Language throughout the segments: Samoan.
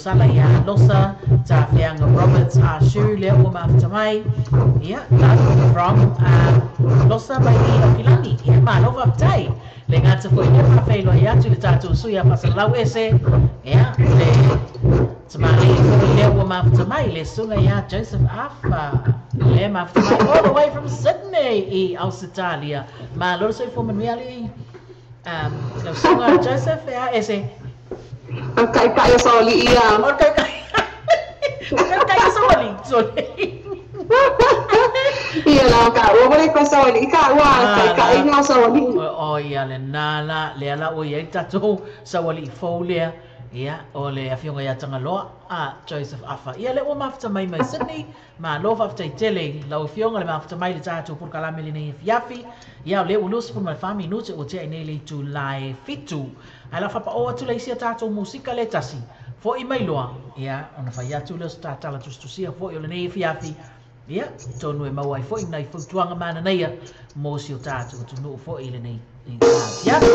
Sala ia Losa, Ta Whianga Roberts, Ashu, Lea Ua Mafuta yeah, love from Losa mai i Aukilani, ia malo waptai. Le gata foi le faafeiloai atu i le tatou sui a faasalalau ese, ia le tamalii foi lea ua mafuta mai, le susuga ia Joseph Afa, le mafuta mai all the way from Sydney i Ausetalia. Malo le soifua manuia alii, lau susuga Joseph, ia ese. O le taitai o Saolii ia. O le taitai. O le taitai o Saolii, sorry. Ia la ka ua wale ko Saolii ka ua taitai nga Saolii. O ia le na la lea la ua i ai tatou Saolii fou lea. Ia, o le afioga ia Tagaloa a Joseph Afa. Ia lea ua mafuta mai mai Sydney, malo faafetai tele i lau afioga le mafuta mai le tatou polokalame lenei afiafi. Ia, o lea ua 24 minute ua tea i nei le itula e 7. Ae la faapao atu le isi a tatou musika le tasi. Foi mai loa, ia, ona fai atu lea o se tatala tusitusia foi o lenei afiafi. Ia, tonu e maua ai foi nai fautuaga mananaia mo si o tatou atunuu foi i lenei afiafi.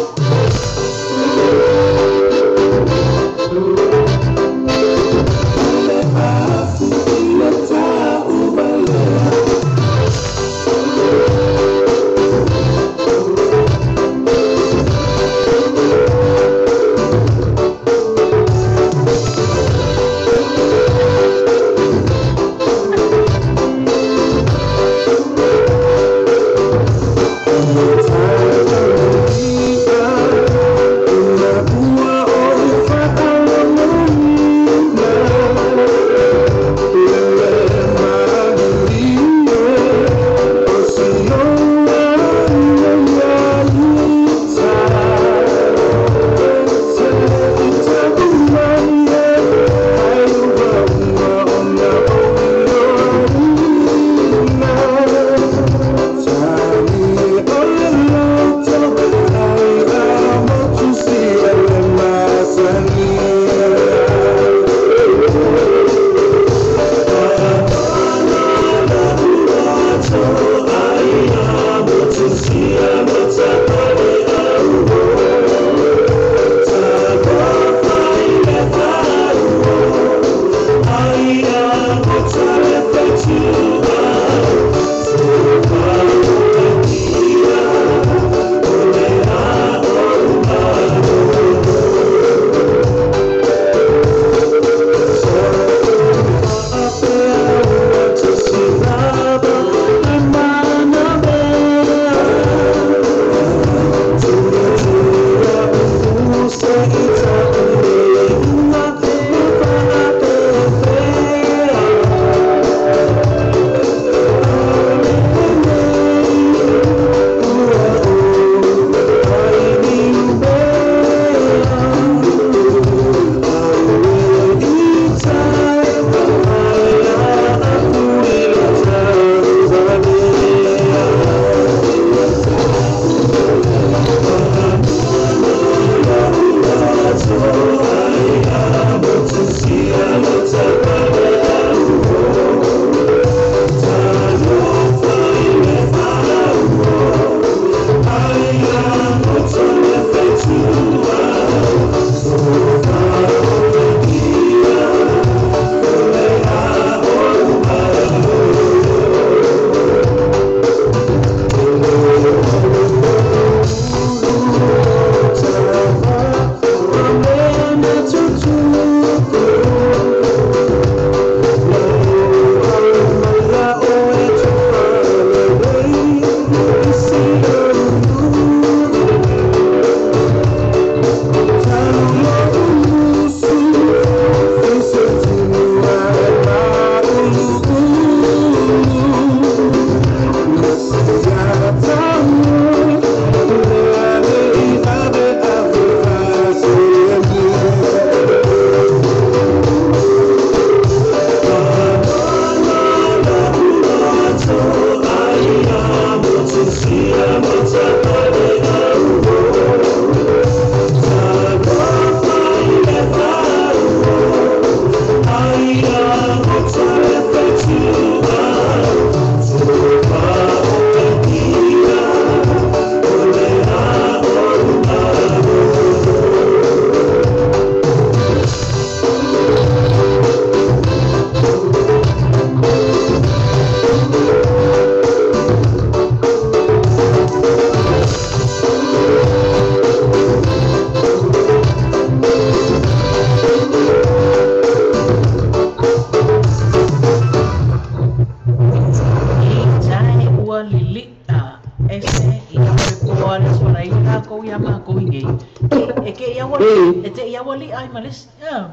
aua e te i aua li'a ai ma le isi a.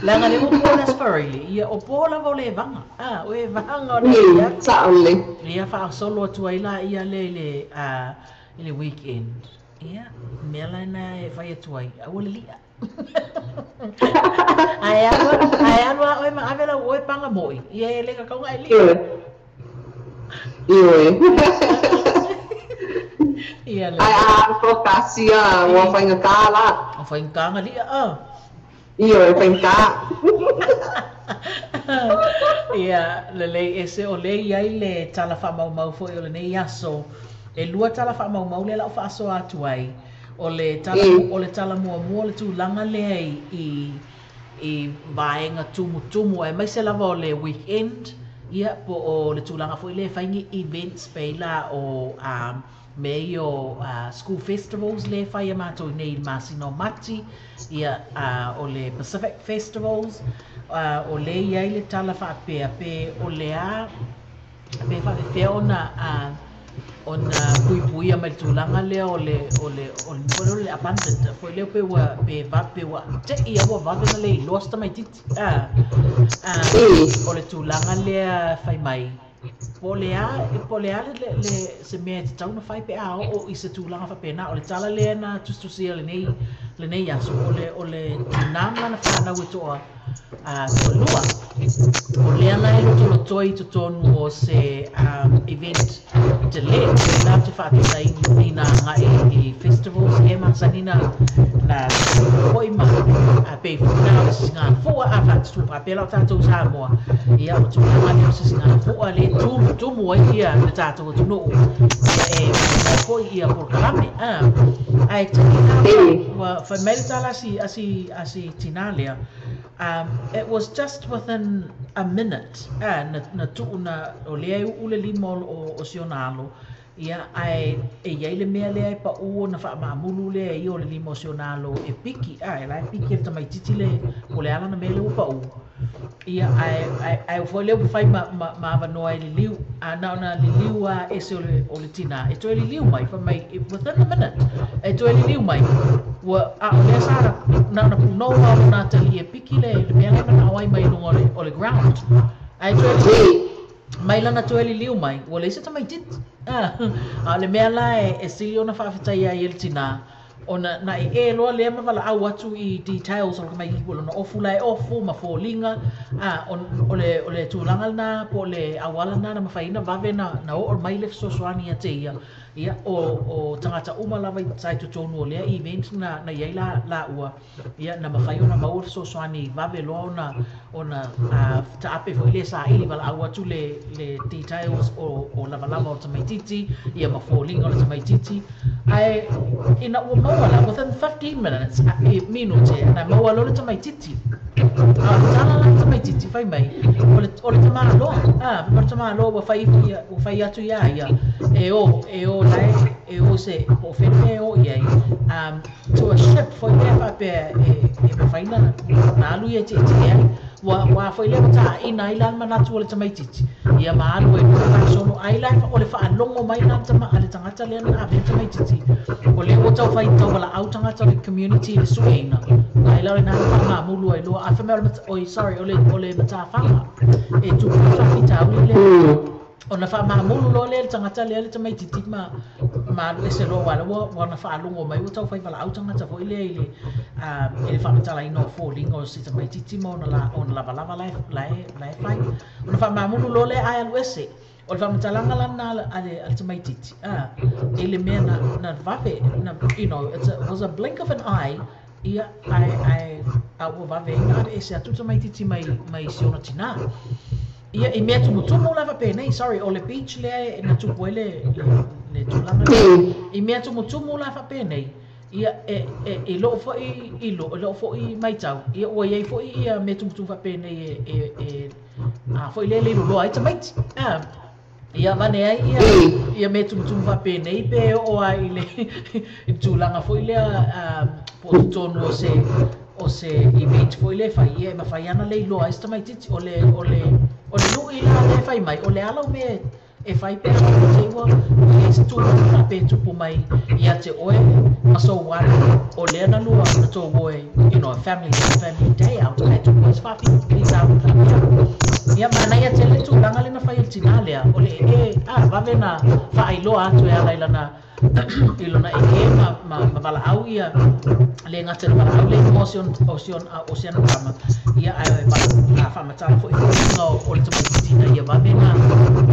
Leaga lea ua po le Aso Faraile, ia o po lava o le evaga, a, o evaga o le afiafi. Sao lelei. Ia faasolo atu ai laia lea i le, a, i le weekend. Ia, mea la lena e fai atu ai, aua le li'a. Ae alu, ae alu lava oe ma ave lau oe paga mo'i, ia e le tatau ona e li'a. Ioe. Ioe. Ia Ae lelei. a alu toatasi a ua faigata la. Ua faigata ona li'a a. Ioe, faigata. Ia, lelei ese o lea e i ai le tala faamaumau foi o lenei aso. E lua tala faamaumau lea o le a ou faasoa atu ai. O le tala, o le tala muamua o le tulaga lea i, i vaega tumutumu aemaise lava o le weekend, ia, po o le tulaga foi lea e fai ni events pei la o mea ia o school festivals lea e fai e matou i nei i le masina o Mati, ia, o le Pacific Festivals, o lea e i ai le tala faapea pe o le a, pe faapefea ona ona puipuia mai le tulaga lea o le o le o le foi lea o le abundant foi lea pe ua pe va pe ua te'i lava ua vave ona le iloa se tamaitiiti a o le tulaga lea fai mai po o le a po o le a le, le, se mea e tatau ona fai pe a oo i se tulaga faapena. O le tala lea na tusitusia lenei aso o le o le tinā ma lana fanau e toa toalua o lea la e lotolotoi i totonu o se event tele la te faatausaina agai i festivals e masani na na foi ma a pei foi na o le sisigafua a faatutu faapea la o tatou Samoa. Ia o tulaga lea o sisigafua lea e tumutumu ai ia le tatou atunuu ia e maumau foi ia polokalame a ae taina ua fai mai le tala a si a si a si tinā lea. It was just within a minute a na, na tuu na o lea e uu le lima o, o si ona alo ia ae e i ai le mea lea e pau ona faamaamulu lea e ia o le lima o si ona alo e piki a e la e piki e le tamaitiiti le po o le a lana mea lea ua pau ia ae ae ae foi lea ua fai ma, ma, ma avanoa e liliu a na ona liliu a ese o le tinā e toe liliu mai fai mai within a minute e toe liliu mai ua a o lea sa na ona punou lava o lona atalii e piki le, le mea lea e manao ai mai luga o le, o le ground ae toe liliu mai lana toe liliu mai ua leai se tamaitiiti a a o le mea la e, e sili ona faafetai ai e le tinā ona na ee loa lea ma valaau atu i details o le tamaitiiti po o lona ofu la e ofu ma foliga a o le o le tulaga lena po o le auala lena na mafai ai ona vave na na oo mai le fesoasoani ia te ia. Ia o o tagata uma lava sa i totonu o lea event na na i ai la laua ia na mafai ona maua le fesoasoani vave loa ona ona taape foi lea saili valaau atu le le details o o lavalava o le tamaitiiti ia ma foliga o le tamaitiiti ae ina ua maua la within 15 minutes minute na maua loa le tamaitiiti. A o le tala la a le tamaitiiti fai mai o le o le tamāloa a fai mai o le tamāloa ua fai ifo ia ua fai atu iā ia e o e o la e e o se po o fea le mea e o i ai to a ship foi lea faapea e e mafai ona na alu ia e tietie ai ua ua foi lea ua taina ai la le manatu o le tamaitiiti ia ma alu ai loa faasolo ai la o le faalogo mai la a le tagata lea na ave le tamaitiiti o lea ua taufai tauvalaau tagata o le community i le sueina ai la o lena na faamaamulu ai loa ae fai mai o le oi sorry o le o le matafaga e tupu ai le faafitauli lea ona faamaamulu loa lea e le tagata lea le tamaitiiti ma ma alu ese loa aua o lea ua ua na faalogo mai ua taufai valaau tagata foi lea i le i le faamatalaina o foliga o se tamaitiiti ma ona la ona lavalava la e la e la e fai ona faamaamulu loa lea ae alu ese. O le faamatalaga la lena a le a le tamaitiiti a i le mea na na vave na you know it's a, it was a blink of an eye ia ae ae a ua vave ai ona aveese atu le tamaitiiti mai mai si ona tinā. Ia i mea tumutumu la faapenei sorry o le beach lea e na tupu ai le le le tulaga lea i mea tumutumu la faapenei ia e e i lou foi ilo i lou foi maitau ia ua i ai foi ia mea tumutumu faapenei e e e a foi lea e leiloloa ai tamaiti a ia avane ai ia ia mea tumutumu faapenei pe oo lava i le i le tulaga foi lea po o totonu o se o se event foi lea e fai ia e mafai lava ona leiloa ai se tamaitiiti. O le o le o le lui la lea e fai mai o le a lau mea E fai pe a te ua e se tulaga faapea e tupu mai ia te oe ma sou alu o lea na lua na tou oe, you know, a family family day out ae tupu ai se faafitauli faapea. Ia manaia tele le tulaga lea na fai e le tinā lea o le ee a vave na faailoa atu e ala i lana i lona ee ma valaau ia le gata i le valaau le igoa o si ana tama ia ae faamatala foi foliga o le tamaitiiti ina ia vave na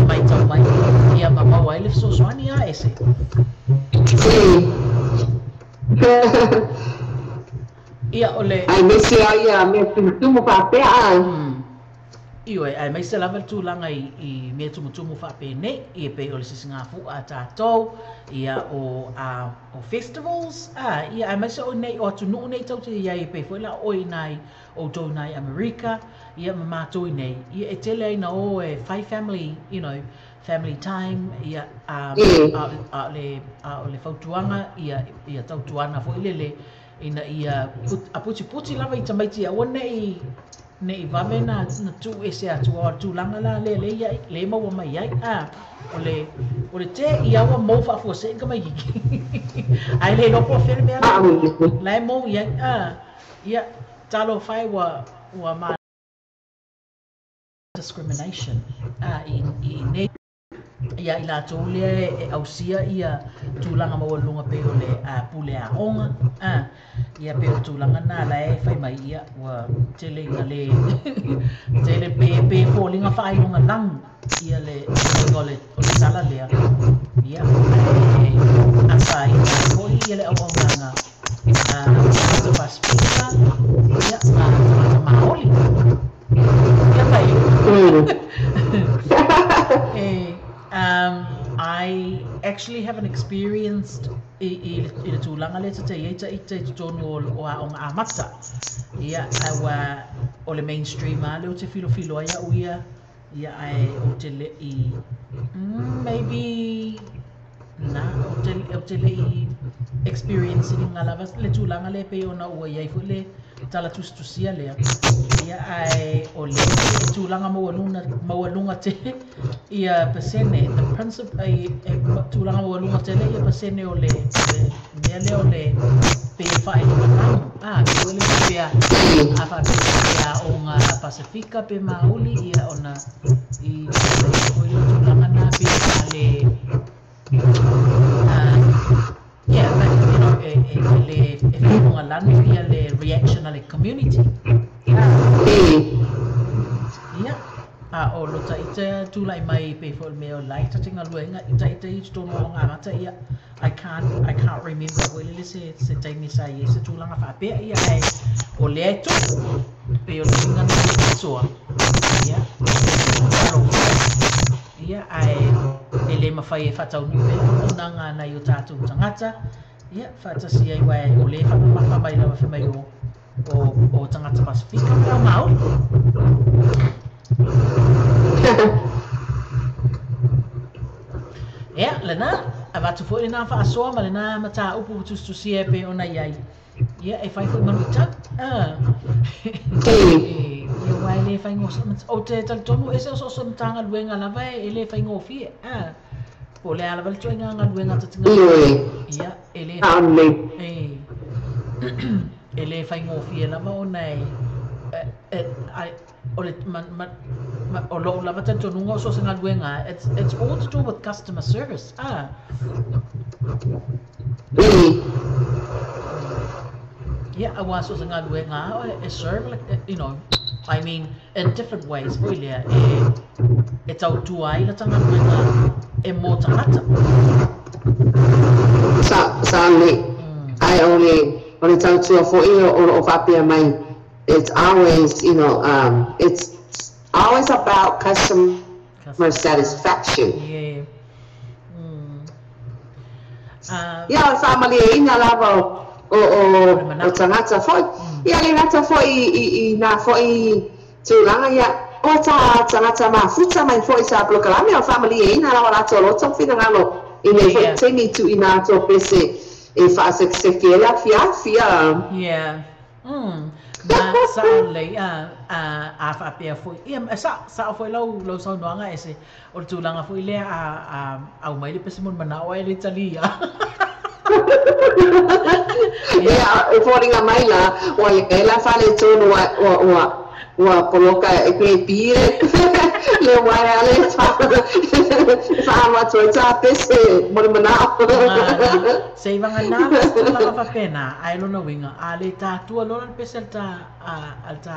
maitau mai ia ma maua ai le fesoasoani a ese. Ia o le. Aemaise ai ia mea tumutumu faapea a. Ioe, aemaise lava le tulaga i mea tumutumu faapenei, ia pei o le sisigāfu'a a tatou, ia o a o festivals, a, ia aemaise o nei o atunuu nei tou te i ai e pei foi la o oe inā i outou inā i Amerika, ia ma matou inei, ia e tele ai na o e fai family, you know, family time, ia, a, a o le, a o le fautuaga, ia, ia tautuana foi lele, ina ia putiputi lava i tamaiti aua ne i vave na tuu ese atu aua o le tulaga la lea lea i lea e maua mai ai a o le o le te i aua mou faafuasei ka maikiki ae le iloa po o fea le mea la e mou i ai a ia talofa e ua ma discrimination a i nei ia i latou lea e ausia ia tulaga maualuluga pei o le pule aoga, ia pei o tulaga na la e fai mai ia ua tele ina le tele pe foliga faailoga lanu ia le uiga o le tala lea ia ae afaina ai foi ia le auaunaga a tagata Pasifika ia ma tagata Maoli. Ia mai. I actually haven't experienced i le tulaga lea ta i ai ita i totonu o aoga amata. Ia, aua o le mainstream lava lea ou te filofilo ai au ia, ia ae ou te le i, maybe, na, ou te le i experience ina lava le tulaga lea pei ona ua i ai foi le tala tusitusia lea. Ia, ae o le tulaga maualuga tele ia pasene, the principle, e tulaga maualuga tele ia pasene o le mea lea o le pe faailoga lanu. A, pe ua le faapea, a faapea pe aoga Pasifika pe Maoli, ia ona i foi le tulaga na pe a le yeah, but, you know, e le e faailoga lanu ia le reaction a le community. Ia, a o lo ita tulai mai pe foi le mea o lai ta te galuega ita ita i totonu o aoga amata ia I can't remember foi lele se taimi sa i ai se tulaga faapea ia ae o lea e tupu pei o le uiga na o le asoa ia talofa ia ae e le mafai e faataunuu pea le auaunaga a nai o tatou tagata ia faatasi ai uae o lea e faamamafa mai lava fai mai o tagata Pasifika ma le ao Maori. Ia, lena, avatu foi lena faasoa ma lena mataupu ua tusitusia e pei ona i ai. Ia, e fai foi ma luitau. Ia, aua e le faigofie. Ou te talitonu ese o so o se Matagaluega lava e le faigofie. Po o le a lava le ituaiga galuega ta te galue. Ia, e le, e le faigofie lava ona e, o le, o lou lava talitonuga o so o se galuega, it's all to do with customer service. Ia, aua so o se galuega e serve, like, you know, I mean, in different ways foi lea e tautua ai lata galuega e mō tagata. Sa le, ae o le tautua foi o loo faapea mai, it's always, you know, it's always about customer satisfaction. Yeah. Ia, o le faamalieina lava o tagata foi. Ia, le gata foi i nā foi tulaga, ia, o ta tagata mafuta mai foi sa polokalame, o le faamalieina lava latou loto finagalo i nei foi taimi tuuina atu o pese e faasekeseke ai le afiafi. Yeah. Na sa'o lelei a faapea foi ia sa'o foi lau saunoaga ese o le tulaga foi lea a aumai le pese mo le mana'o ae le talia. Ia e foliga mai la ua leai la faaletonu ua poloka e kepi le uaea le faaalu atu ai tapese mo le mana'o. Seivagana se tulaga faapena ae lona uiga a le tatua loa le pese a le ta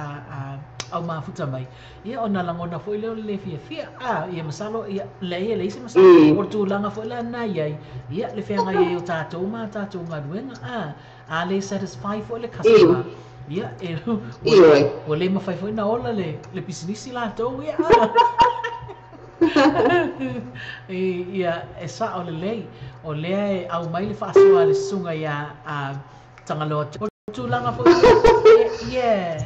aumafuta mai ia ona lagona foi lea o le lē fiafia ia masalo ia leai e leai se masalo o le tulaga foi la lena iai ia le feagai ai o tatou ma tatou galuega a le satisfy foi le customer ia e ua lē mafai foi na ola le pisinisi latou ia ia e sa'o lelei o lea e aumai le faasoa a le susuga iā Tagaloa o tulaga foi yeah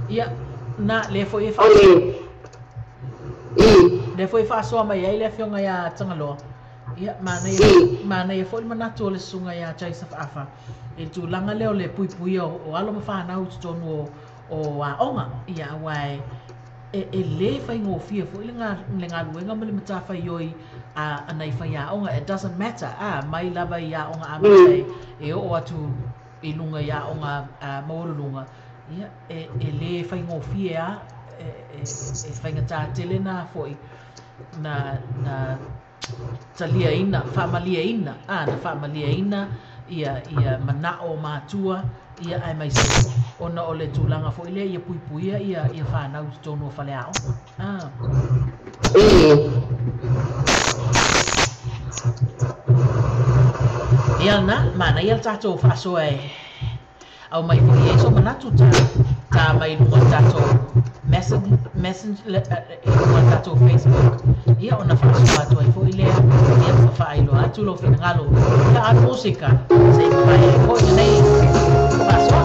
ia na lea foi e lea foi e faasoa mai ai le afioga iā Tagaloa ia manaia manaia foi le manatu o le susuga iā Joseph Afa i le tulaga lea o le puipuia o alo ma fanau i totonu o aoga ia auā e lē faigofie foi le galuega ma le matafaioi a nai faiaoga. It doesn't matter mai lava i aoga amata e oo atu i luga i aoga maualuluga ia e lē faigofie a e faigatā tele na foi na taliaina faamaliaina na faamaliaina ia mana'o o matua ia ae mai ona o le tulaga foi lea ia puipuia ia fanau i totonu o faleaoga. Ia na manaia le tatou faasoa e aumai foi i ai so manatu ta mai luga o tatou message i luga o tatou Facebook ia ona faasoa atu ai foi lea ia ma faailoa atu lou finagalo ia a musika se i mavae ai foi lenei faasoa.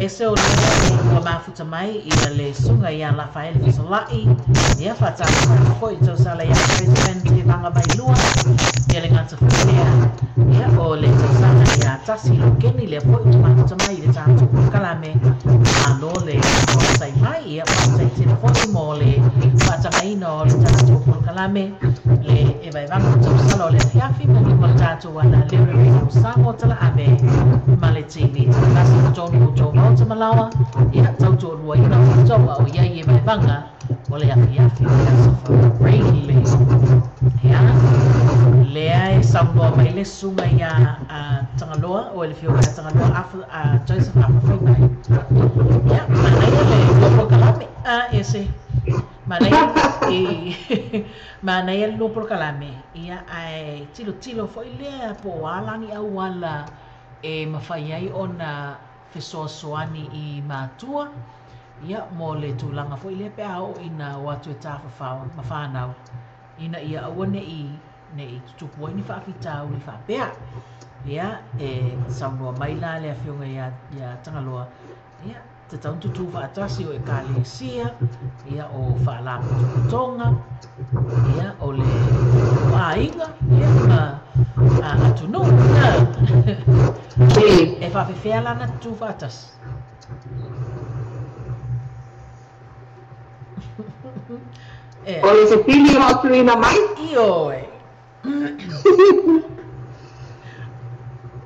Ese o lea ua mafuta mai ia le suga ia Lafaele Fesola'i, ia faatalofa atu foi i le tausala ia President Evaga Mailua, ia le gata foi lea, ia o le tausala ia Tasi Lokeni, lea foi ua mafuta mai i le tatou polokalame, malo le onosai mai, ia faafetai tele foi mo le faatagaina o le tatou polokalame, le evaevaga o tausala o le afiafi ma lima o le tatou alaleo le Radio Samoa Talaave ma le TV Talatasi i totonu o outou maota ma laoa, ia tautoaluaina outou a o i ai evaevaga o le afiafi o le Aso Faraile. Ia, lea e saunoa mai le susuga ia Tagaloa, o le afioga ia Tagaloa Afa, Joseph Afa Faimai. Ia, manaia le lua polokalame. Ese. Manaia i manaia le lua polokalame. Ia, ae tilotilo foi lea po o a la ni auala e mafai ai ona fesoasoani i matua, ia, mo le tulaga foi lea pe a oo ina o atu e tafafao ma fanau, ina ia aua ne i tutupu ai ni faafitauli faapea. Ia, e saunoa mai la le afioga ia Tagaloa, ia, tatau ona tutū faatasi o ekalesia, ia, o faalapotopotoga, ia, o le o aiga, ia, ma atunuu. E faafefea la ona tutū faatasi? O le fesili o loo tuuina mai? Ioe.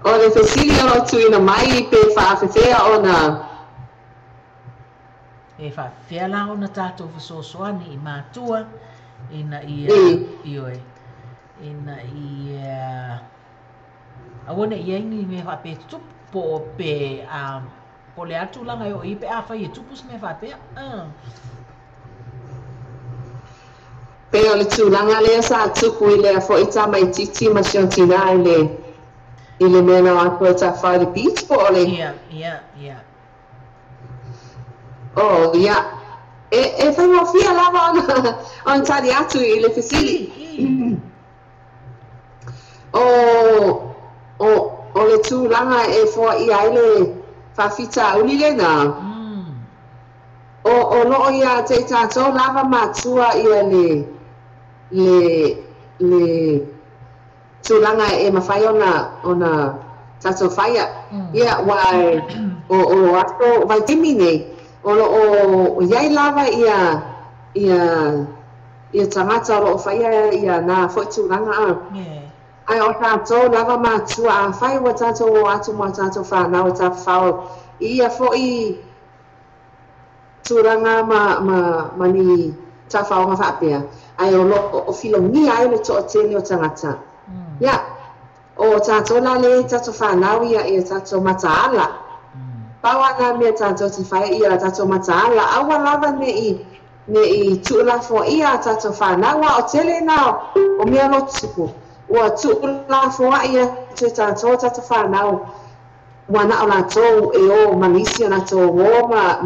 O le fesili o loo tuuina mai pe faafefea ona E faafefea la ona tatou fesoasoani i matua ina ia ioe, ina ia aua ne i ai ni mea faapea e tutupu, po o pe po o le a tulaga e oo i ai pe afai e tupu se mea faapea. Pe o le tulaga lea sa tupu i lea foi tamaitiiti ma si ona tinā i le mea na o atu ai tafafao i le beach po o le Ia, ia, ia. Oh, ia. E faigofie lava ona tali atu i le fesili. O le tulaga e foaia ai le faafitauli lena. O loo ia te i tatou lava matua ia le tulaga e mafai ona tatou faia. Ia, ua o aso vaitaimi nei, o loo iai lava ia tagata o loo faia ia na foi tulaga a. Ae o tatou lava matua, afai ua tatou o atu ma tatou fanau e tafafao i ia foi tulaga ma ni tafaoga faapea, ae o loo filogia ai le toatele o tagata. Ia, o tatou la le tatou fanau ia tatou mataala. Pau ana mea tatou te fai ia tatou mataala, aua lava ne i tuulafoaia tatou fanau, a o tele na o mea lo tupu. Ua tuulafoai atu e tatou tatou fanau, ua na o latou e o ma nisi o latou o ma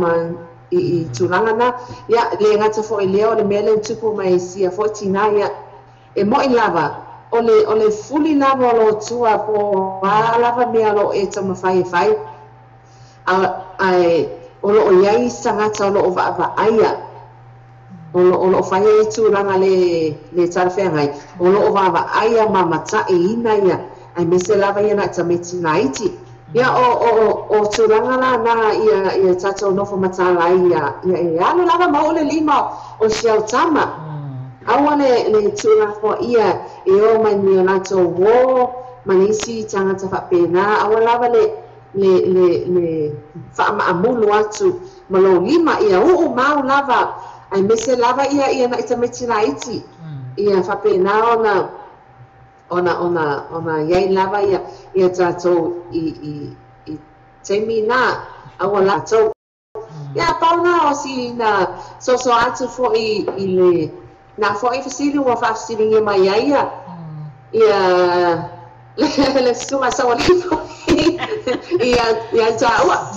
i tulaga na. Ia, le gata foi lea o le mea lea ua tupu mai sia foi tinā ia. E mo'i lava, o le fuli lava o lo tua po a lava mea o loo e taumafai e fai. Ae o loo iai tagata o loo vaavaaia o loo fai ai tulaga le talafeagai o loo vaavaaia ma mata'iina ia aemaise lava ia na'i tamaiti laiti. Ia, o tulaga lana ia tatou nofo mataala ai ia e alu lava ma oo le lima o si au tama. Aua le tuulafoaia e o mai ni o latou uō ma nisi tagata faapena, aua lava le faamaamulu atu ma lou lima ia uu mau lava aemaise lava ia na'i tamaiti laiti. Ia faapena ona iai lava ia tatou i taimi na aua latou. Ia pau na o sina soso atu foi i le na foi fesili ua faafesiligia mai ai ia le susuga Saualii ia taua.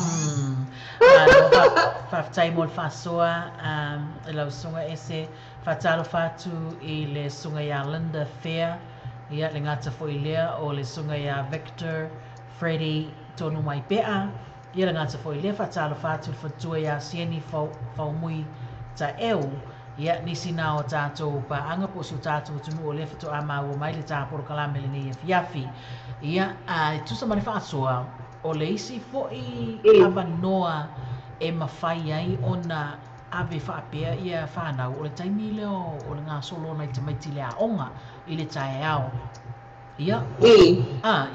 Malo faafetai mo le faasoa i lau susuga Ese. Faatalofa atu i le susuga ia Linda Fair, ia le gata foi lea o le susuga ia Victor Freddie Tonu Mai Pea. Ia le gata foi i lea, faatalofa atu i le faletua ia Sieni Faumui Taeu, ia, nisi na o tatou paaga po o si o tatou atunuu o lea faatoa maua mai le ta polokalame i lenei afiafi. Ia, a e tusa ma le faasoa, o le isi foi avanoa e mafai ai ona ave faapea ia fanau, o le taimi lea o le gasolo o nai tamaiti i le aoga i le taeao. Ia,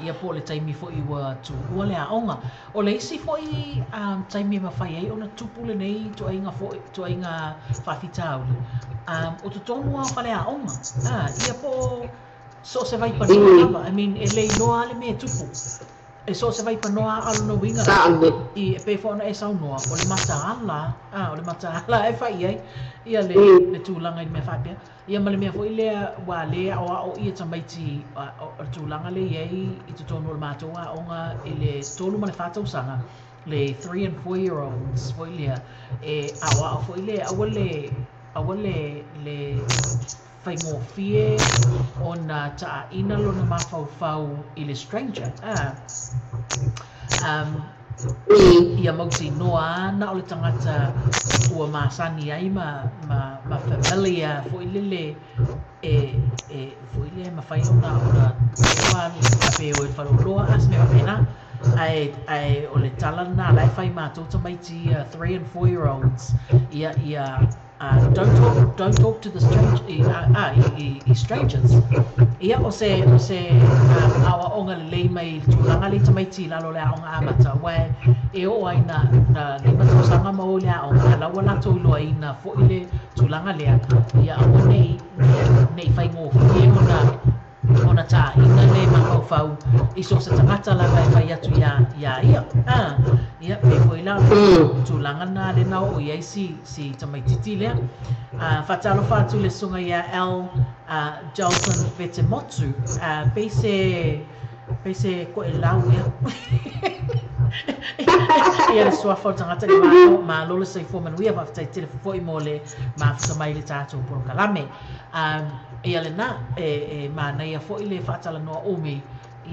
ia po o le taimi foi ua tuua le aoga. O le isi foi taimi e mafai ai ona tupu lenei ituaiga foi, ituaiga faafitauli, o totonu lava o faleaoga. Ia po o so o se vaipanoa lava. I mean, e le iloa lava le mea e tupu. E so o se vaipanoa lava, a o lona uiga, i, e pei foi ona e saunoa, o le mataala, o le mataala e fai ai ia le tulaga i le mea faapea. Ia ma le mea foi lea ua le aoao ia tamaiti, o le tulaga lea e i ai i totonu o le matou aoga i le 3 ma le 4 tausaga, le 3 and 4 year olds foi lea, e aoao foi lea, aua le, aua le, le faigofie ona taaina lona mafaufau i le stranger. Ia mautinoa na o le tagata ua masani ai ma, ma, ma familiar foi lele e, e foi lea e mafai ona ona pe o i le faleoloa a se mea faapena. Ae, ae o le tala lena la e fai matou tamaiti ia 3 and 4 year olds ia, ia don't talk, don't talk to the strange, i, i, i strangers. Ia o se, o se aoaoga lelei mai i le tulaga lea i tamaiti i lalo o le aoga amata, aua e oo ai na, na 5 tausaga ma o i le aoga, a la ua latou iloaina foi le tulaga lea, ia aua nei, nei faigofie ona ona taina le mafaufau i so o se tagata lava e fai atu iā iā ia. Ia, pei foi la tulaga lena lea na oo i ai si, si tamaitiiti lea. Faatalofa atu i le susuga ia L Jelson Vetemotu, pei se, pei se koelau ea ia le suafa o le tagata i malo, malo le soifua manuia, faafetai tele foi mo le mafuta mai i le tatou polokalame. Ia lena, e, e manaia foi le faatalanoa umi,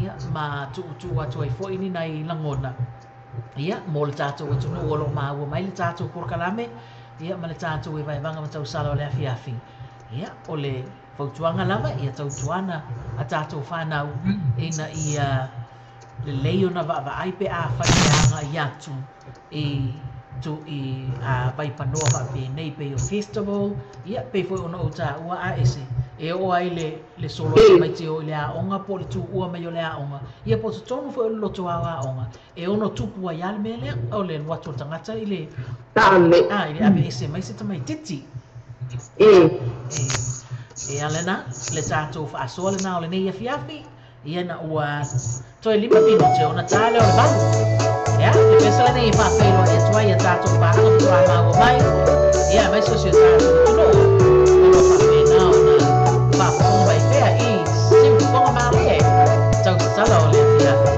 ia, ma tuutuu atu ai foi ni nai lagona, ia, mo le tatou atunuu o lo o maua mai le tatou polokalame, ia, ma le tatou evaevaga ma tausala o le afiafi. Ia, o le fautuaga lava, ia tautuana a tatou fanau ina ia lelei ona vaavaai pe afai e agai atu i tu i vaipanoa faapenei pei o festival, ia pei foi ona ou taua a ese e oo ai le le solo a tamaiti e o i le aoga po o le tuua mai o le aoga, ia po o totonu foi o le loto ao aoga e ono tupu ai lava le mea lea o le alu atu o le tagata i le i le aveese mai se tamaitiiti. E e ala lena le tatou faasoa lena o lenei afiafi. Ia na ua toe 5 minute ona ta lea o le 8. Ia, le pesa lenei e faafeiloai atu ai ia tatou paaga faatoa maua mai. Ia, aemaise o si o tatou atunuu o lo o faapena ona faafofoga mai pea i siufofoga malie tautatala o le afiafi.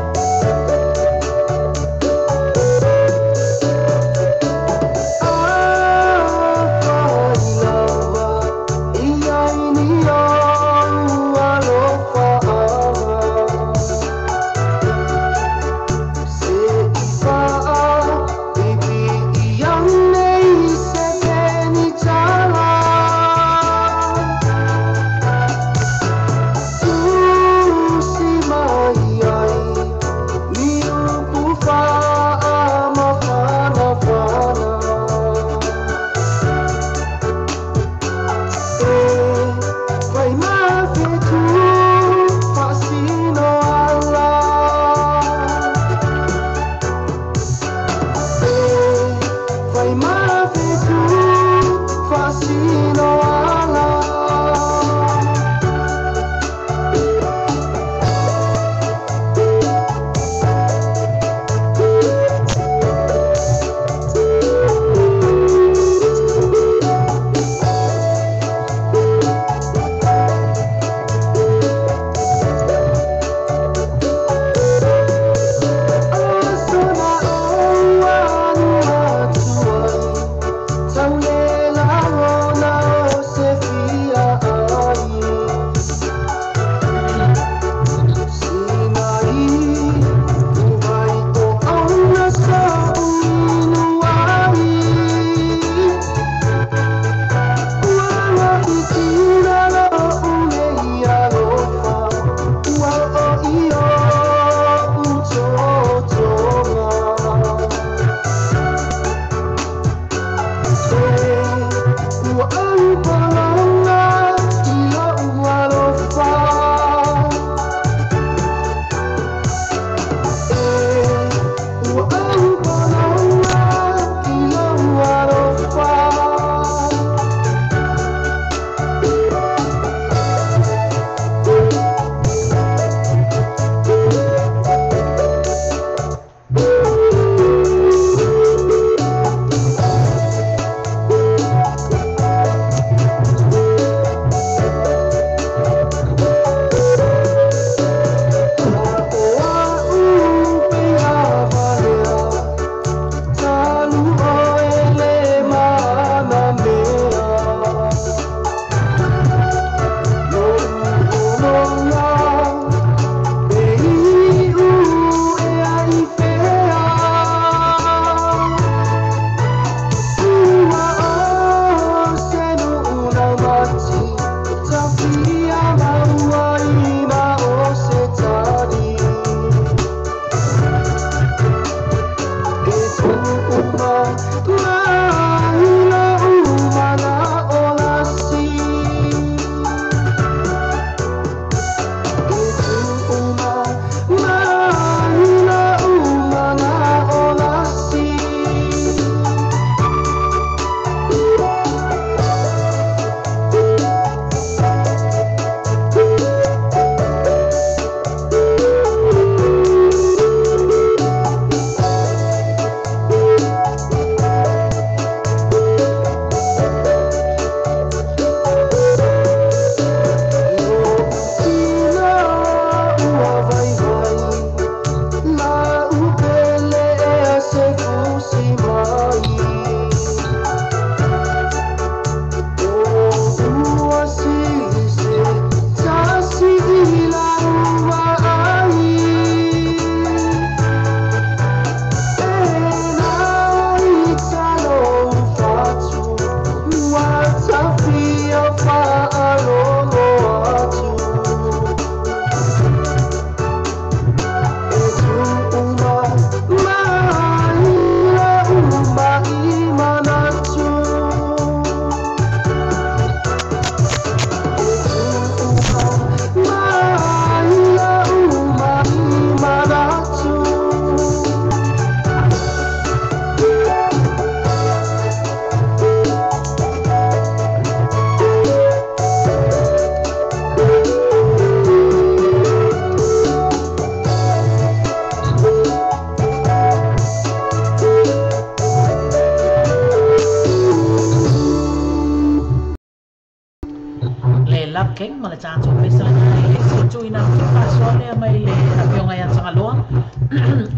King ma le tatou pesa e tuina faasoa mai le afioga ia Tagaloa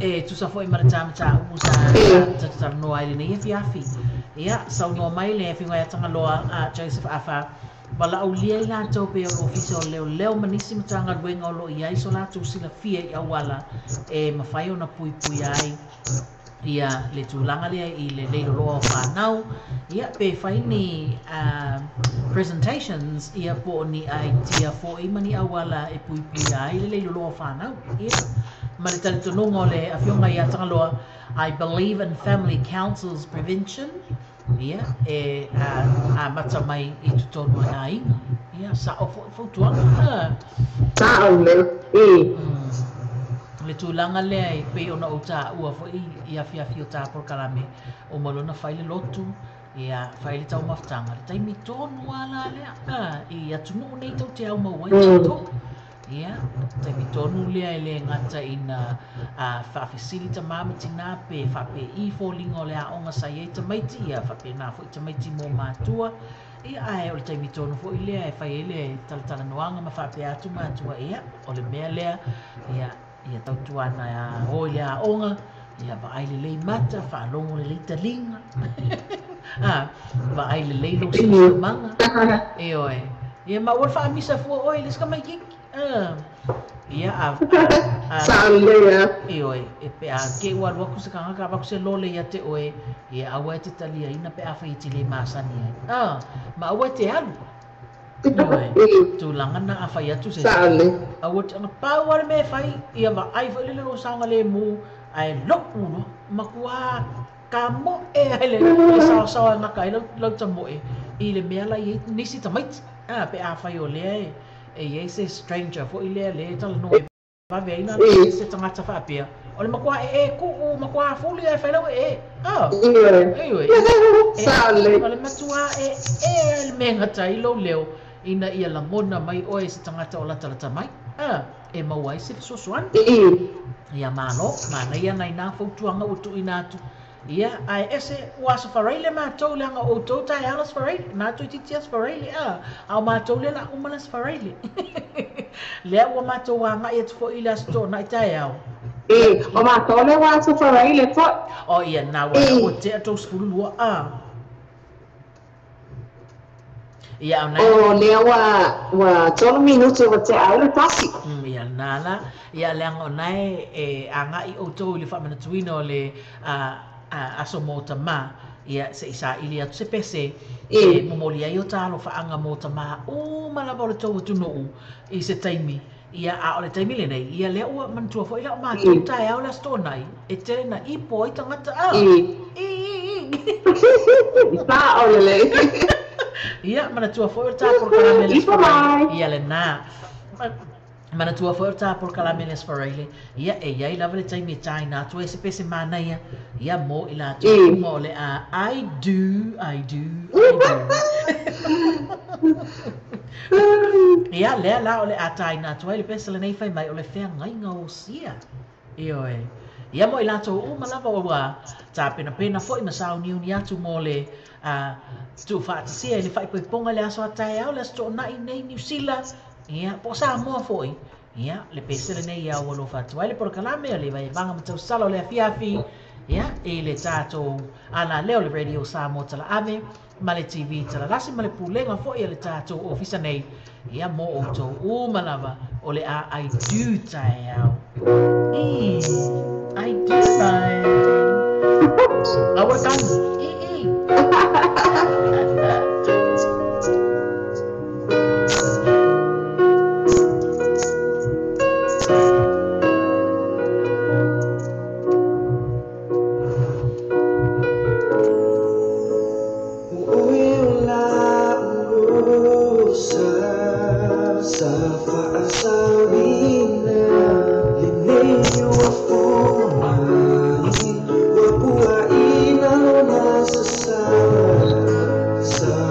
e tusa foi ma le tamataupu sa tatalanoa ai lenei afiafi. Ia saunoa mai le afioga ia Tagaloa Joseph Afa valaaulia i latou pe o le ofisa o leoleo ma nisi matagaluega o loo iai so latou silafia i auala e mafai ona puipui ai ia le tulaga lea i le leiloloa o fanau ia pe fai ni presentations ia po o ni aitia fo'i ma ni auala e puipuia ai le leiloloa o fanau ia ma le talitonuga o le afioga ia Tagaloa. I believe in family councils prevention ia e amata mai i totonu o le aiga ia sa'o fo'i fautuaga sa'o le le tulaga lea e pei ona ou tāua fo'i i afiafi o tāpolokalame o malona fai le lotu ia fai le taumafataga le taimi tonu ala lea i atunuu nei tau te au mau ai tatou ia taimi tonu lea e le gata ina faafesili tamā ma tinā pe faapei foliga o le aoga sa iai tamaiti ia faapena fo'i tamaiti mo matua ia ae o le taimi tonu fo'i lea e fai ai le talatalanoaga ma faapea atu matua ia o le mea lea ia ia tautuana o i le aoga ia vaai lelei mata faalogo lelei taliga vaai lelei lou siosiomaga e oe ia ma ua le faamisa fua oe le sikamaikiki ia e oe e pe a ke ua alu aku se kagaka avaku se lole ia te oe ia aua e te taliaina pe afai e te lē masani ai ma aua e te alu tulaga na afai atu se aua te pau a le mea e fai ia vaai fo'i le lou saoga lemu ae lo'u loa makuā kamo'e ai le saosaoa e gaka ai lau tamo'e i le mea la iai nisi tamaiti pe afai o lea e iai se stranger fo'i lea le talanoa vave ai na se tagata faapea o le makuā e ku'u makuā fuli ae fai lau e ioe o le matuā e le mea gata ai lou leo ina ia lagona mai oe se tagata o latalata mai e maua ai se fesoasoani ia malo manaia nai nā fautuaga ua tu'uina atu ia ae ese ua aso faraile matou leaga o outou taeao le aso faraile matou itiiti aso faraile a o matou lea la uma le aso faraile lea ua matou aga'i atu fo'i le aso to'ona'i taeao o matou lea ua aso faraile fo'i o ia na ua tea 32 ia ona o lea ua 3 minuti ua tea ai le tasi ia na la ia leaga ona e aga'i outou i le faamanatuina o le aso mo tamā Ia, se i saili atu se pese e momoli ai o ta alofaaga mo tamā uma lava o le tou atunuu i se taimi. Ia, a o le taimi lenei, ia lea ua manatua foi la o matou taeao le Aso Toonai, e tele na ipo ai tagata a. I, i, i. Sa'o lelei. Ia, manatua foi o le ta polokalame le Ipo mai. Ia lena. Manatua foi o le ta polokalame le Aso Faraile, ia e i ai lava le taimi e tāina atu ai se pese manaia, ia mo i latou uma o le a I do, I do, I do. Ia, lea la o le a tāina atu ai le pese lenei fai mai o le feagaiga o Sia. Ioe. Ia mo i latou uma lava ua tapenapena foi ma sauniuni atu mo le tuufaatasia i le faaipoipoga i le aso a taeao, le Aso Toonai nei Niu Sila, ia, po o Samoa foi. Ia, le pese lenei ia ua alofa atu ai le polokalame o le Vaevaga ma Tausala o le afiafi, ia, i le tatou alaleo le Radio Samoa Talaave ma le TV Talalasi ma le pulega foi a le tatou ofisa nei, ia, mo outou uma lava o le a I do taeao. I, I do bye. Aua le tagi. I, i. Sa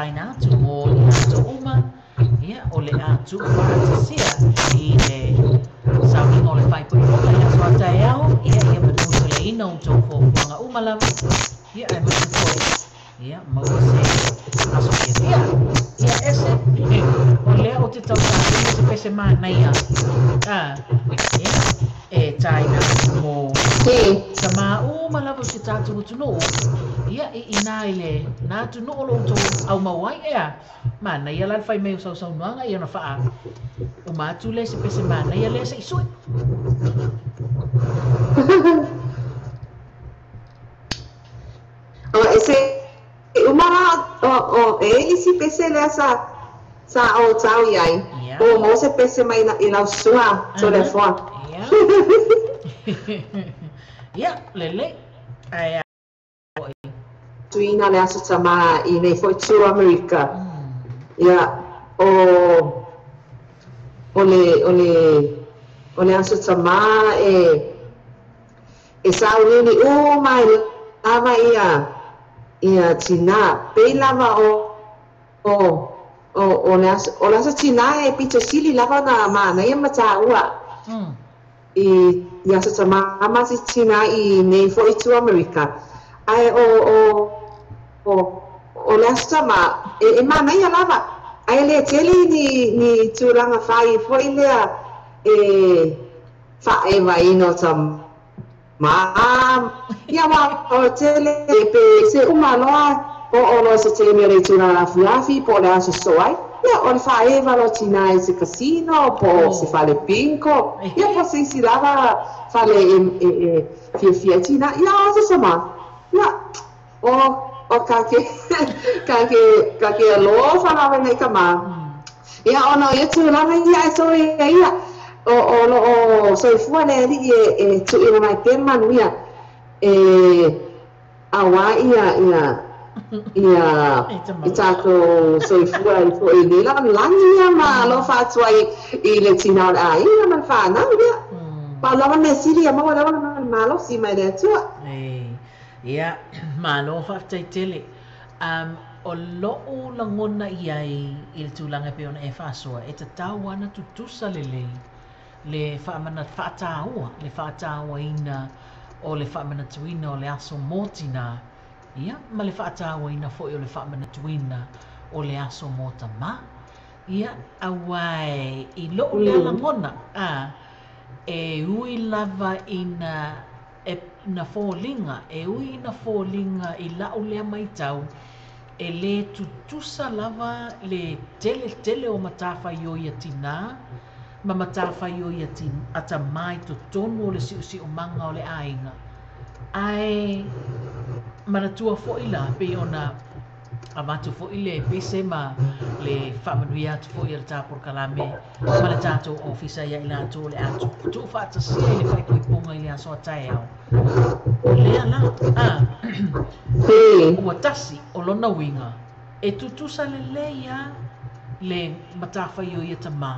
tāina atu mo i latou uma, ia, o le a tuufaatasia i le sauniga o le faaipoipoga i le aso a taeao, ia, ia manu toleaina outou fuafuaga uma lava, ia, aemaise foi, ia, maua se aso fiafia. Ia, ese, o lea ou te tausaga se pese manaia, ia, e tāina atu mo tamā uma lava o si tatou atunuu, ia, i inā i le na atunuu o lo outou aumau ai, ea, manaia la le fai mai o sausaunoaga, ia ona faa uma atu lea se pese manaia lea se i sui. O e se uma la o e isi pese lea sa o tau i ai. O mo se pese mai i lau susuga Toleafoa. Ia. Ia, lelei. Ae foi. Tuina le aso tamā i nei foi tu Amerika. Ia, o o le o le o le aso tamā e sauniuni uma ai lava ia tinā. Pei lava o le aso o le aso tinā e pito sili lava ona manaia ma tāua i aso tamā ma si tinā i nei foi tu Amerika. Ae o le aso tamā e manaia lava. Ae le tele ni tulaga fai foi lea e faaevaina o tamā. Ia wa o tele pe se uma loa o o loa se taimi o le itula afiafi po o le aso soa ai. Ia o le faaeva loa tinā i se casino po o se fale bingo. Ia po o se isi lava fale e fiafia ai tinā. Ia o aso tamā. Ia o ka ke alofa lava nei ka ma. Ia ona o ia tulaga ia e soe ia o lo o soifua le alii e tuuina mai pea le manuia e auā ia i tatou soifua ai foi i nei lalolagi ia ma alofa atu ai i le tinā o le aiga ma le fanau ia. Pau lava le mea sili ia maua lava le malosi mai le Atua. Ia, malo faafetai tele. O lo'u lagona i ai i le tulaga e pei ona e faasoa, e tatau lava ona tutusa lelei le faatāua, le faatauaina o le faamanatuina o le aso mo tinā, ia, ma le faatauaina foi o le faamanatuina o le aso mo tamā. Ia, auā i lo'u lea lagona, e ui lava ina e na foliga, e ui ina foliga i la'u lea matau, e lē tutusa lava le tele tele o matafaioi a tinā ma matafaioi a tamā i totonu o le si'osi'omaga o le aiga. Ae manatua fo'i la pei ona avatu fo'i le pese ma le faamanuia atu fo'i a le tā polokalame ma le tatou ofisa ia i latou o le a tuufaatasia i le faaipoipoga i le aso a taeao. O lea la, ua tasi o lona uiga, e tutusa lelei lava le matafaioi a tamā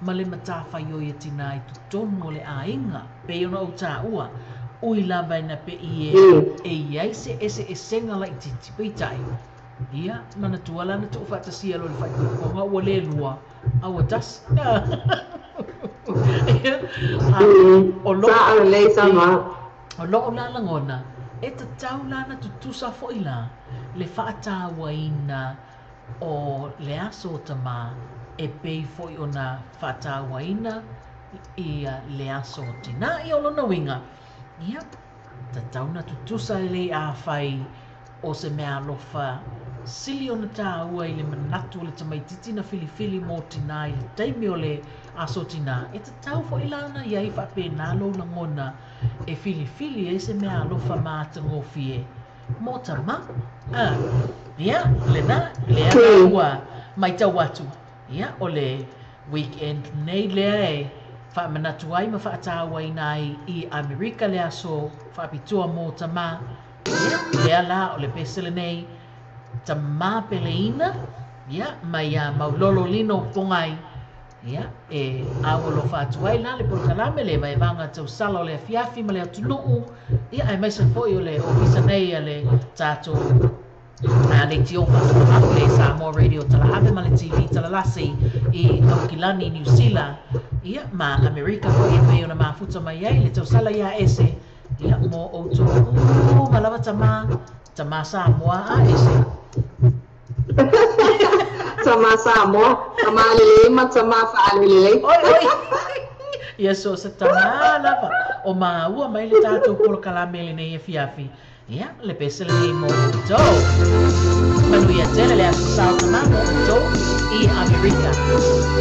ma le matafaioi a tinā i totonu o le aiga. Pei ona ou tāua, ui lava ina pei e i ai se eseesega laitiiti, peitai, ia, manatua la na tuufaatasia loa i le faaipoipoga ua le lua, a ua tasi. O lo'u Sao lelei sama. O lo'u la lagona, e tatau la ona tutusa fo'i la le faatauaina o le aso o tamā e pei foi ona faatauaina ia le aso o tinā. Ia o lona uiga, ia, tatau ona tutusa lelei afai o se mea alofa sili ona tāua i le manatu o le tamaitiiti na filifili mo tinā i le taimi o le aso tinā, e tatau fo'i la ona i ai faapena lou lagona e filifili ai se mea alofa matagofie mo tamā. Ia, lena, lea la ua matau atu, ia, o le weekend nei lea e faamanatu ai ma faatauaina ai i Amerika le aso faapitoa mo tamā. Ia, lea la o le pese lenei, tamā peleina, ia, mai ia Maulolo Lino Pogai, ia, e aualofa atu ai la le polokalame le vaevaga tausala o le afiafi ma le atunuu, ia, aemaise foi o le ofisa nei a le tatou Leitio faatapaapu le Samoa Radio Talaave ma le TV Talalasi i Aukilani, Niu Sila, ia ma Amerika foi e pei ona mafuta mai ai le tausala ia ese, ia mo outou uma lava tamā, tamā Samoa a ese. Tamā Samoa, tamā lelei ma tamā faalelelei. Oi, oi. Ia so se tamā lava o maua mai le tatou polokalame lenei afiafi. Ia, le pese lenei mo outou. Manuia tele le aso sao tamā mo outou i Amerika. Oh.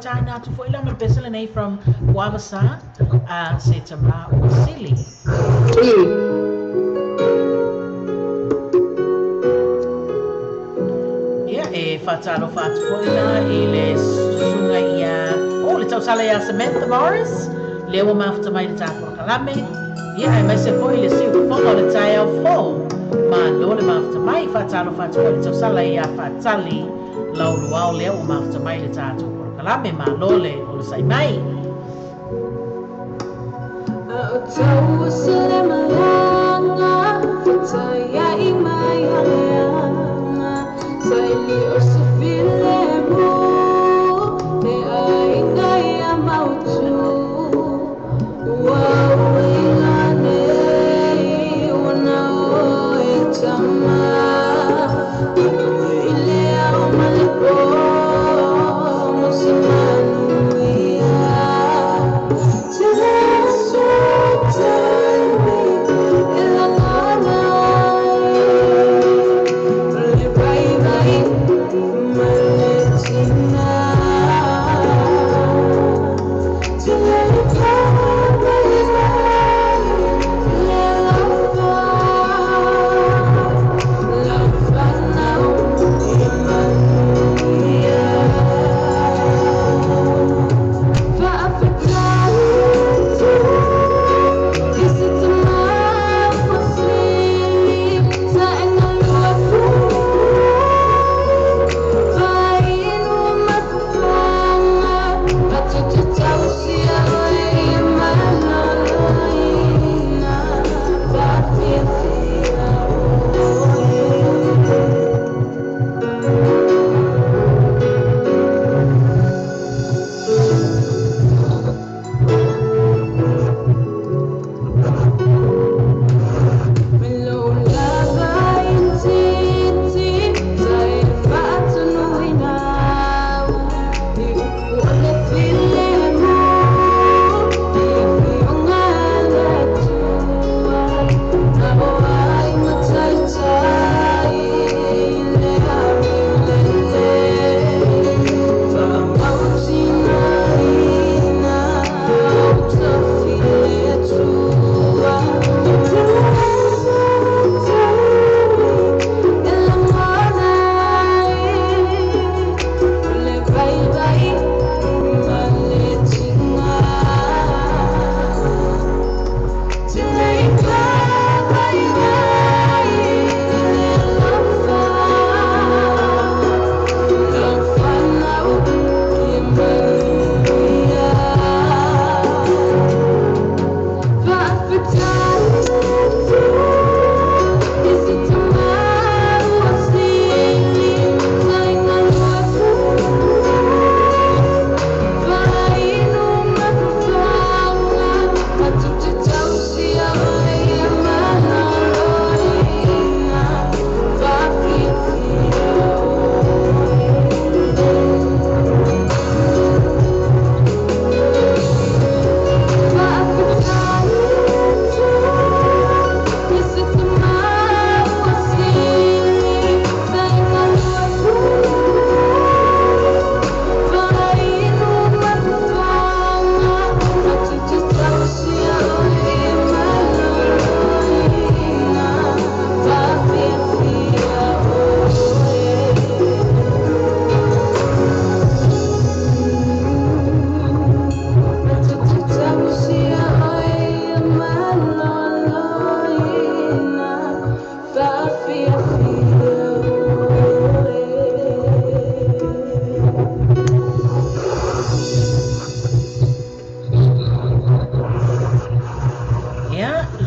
faataina atu foʻi la ma le pese lenei from Puavasā se tamā ua sili. Ia e faatalofa atu foʻi la i le susuga ia o le tausala iā Samantha Morris lea ua mafuta mai le tapolokalame. Ia aemaise foʻi le siufofoga o le taeao fou malo le mafuta mai. Faatalofa atu foʻi le tausala iā Faatali Lauluao lea ua mafuta mai le tatou polokalame malo le onosai mai.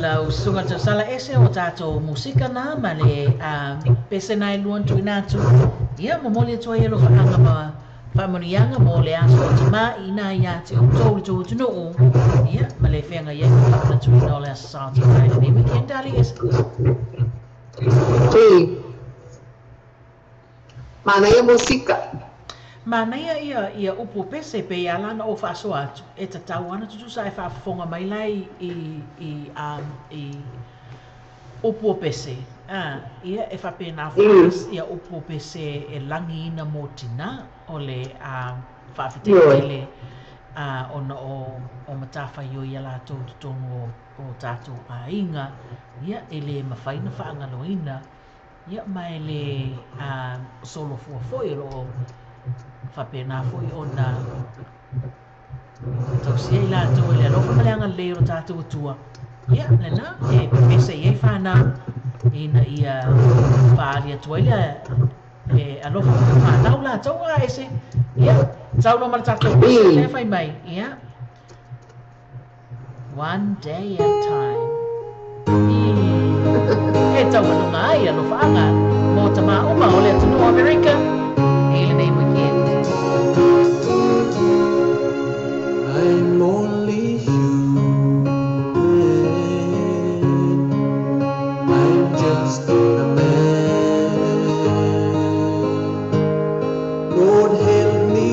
Lau susuga tausala ese o tatou musika na ma le pese na e lua tuuina atu. Ia momoli atu ai e alofaaga ma faamanuiaga mo le aso o tamā ina iā te outou le tou atunuu. Ia ma le feagai ai ma faamanatuina o le aso sa o tamā i lenei weekend ali ese. Manaia musika. Manaia ia ia upu pese pe ia lana o faasoa atu e tatau ana tutusa e faafofoga mai lai i upu o pese. Ia e faapena foʻi ia upu o pese e lagiina mo tinā o le Faafetai tele ona o matafaioi ia latou totonu o tatou aiga, ia e le mafai ona faagaloina, ia ma e le solofua foi o loo faapena foi ona tausia i latou e le alofa ma le agalelei o lo tatou Atua. Ia lena e pepese i ai fanau ina ia faali atu ai le alofa fanau latou a ese. Ia saunoa ma le tatou pese lea fai mai. Ia one day at a time. E taualuga ai alofaaga mo tamā uma o le atunuu o Amerika i lenei weekend. I'm only human. I'm just a man. Lord, help me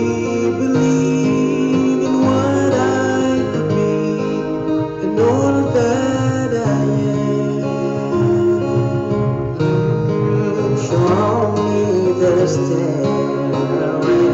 believe in what I could be and all that I am. Show me the stairway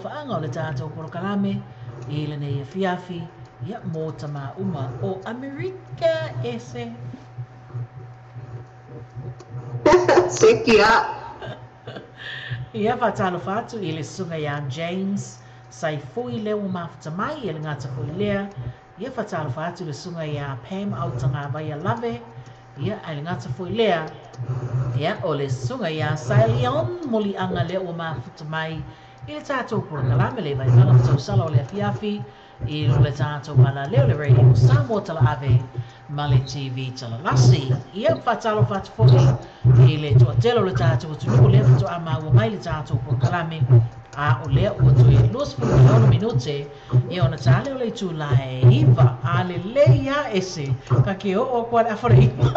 alofaaga o le tatou polokalame i lenei afiafi, ia mo tamā uma o Amerika ese. Seki a. Ia faatalofa atu i le susuga iā James Saifui lea ua mafuta mai e le gata foi lea. Ia faatalofa atu i le susuga iā Pam Autagavaia Lave, ia ae le gata foi lea. Ia o le susuga iā Sailion Moliaga lea ua mafuta mai i le tatou polokalame le vaivaiga fetausala o le afiafi i le tatou alaleo le Radio Samoa Talaave ma le TV Talalasi. Ia faatalofa atu foi i le toatele o le tatou atunuu lea faatoa maua mai le tatou polokalame, a o lea ua toe 26 minute ia ona ta lea o le itulā e 9. A lelei lava ese ka ke oo atu a le afa o le 9.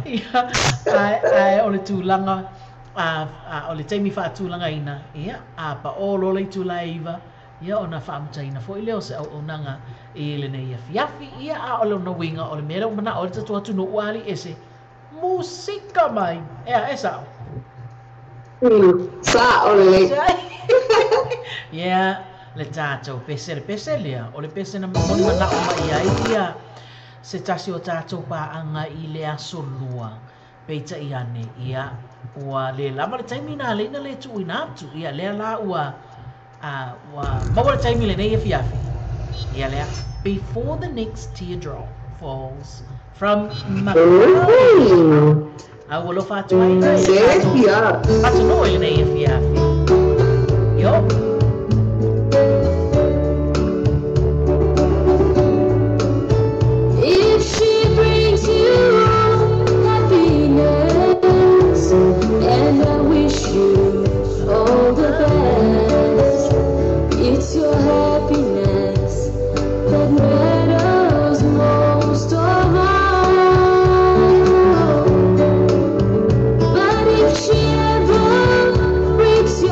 Ia ae o le tulaga o le taimi faatulagaina, ia a paʻō loa le itulā e 9, ia ona faamutaina foi lea o se auaunaga i lenei afiafi. Ia a o lona uiga o le mea lea ua manao ai le tatou atunuu ua ali ese musika mai ea e sao. Sa'o lelei. Ia le tatou pese, le pese lea o le pese na momoli manao mai ai ia se tasi o tatou paaga i le aso lua, peitai ane ia ua le lava le taimi na alai na le tuuina atu. Ia lea la ua ua maua le taimi lenei afiafi. Ia lea, Before the Next Teardrop Falls from Macaulay. A ua alofa atu ai la i le tatou atunuu i lenei afiafi. Io. If she brings you happiness, and I wish you all the best. It's your happiness that matters most of all. But if she ever breaks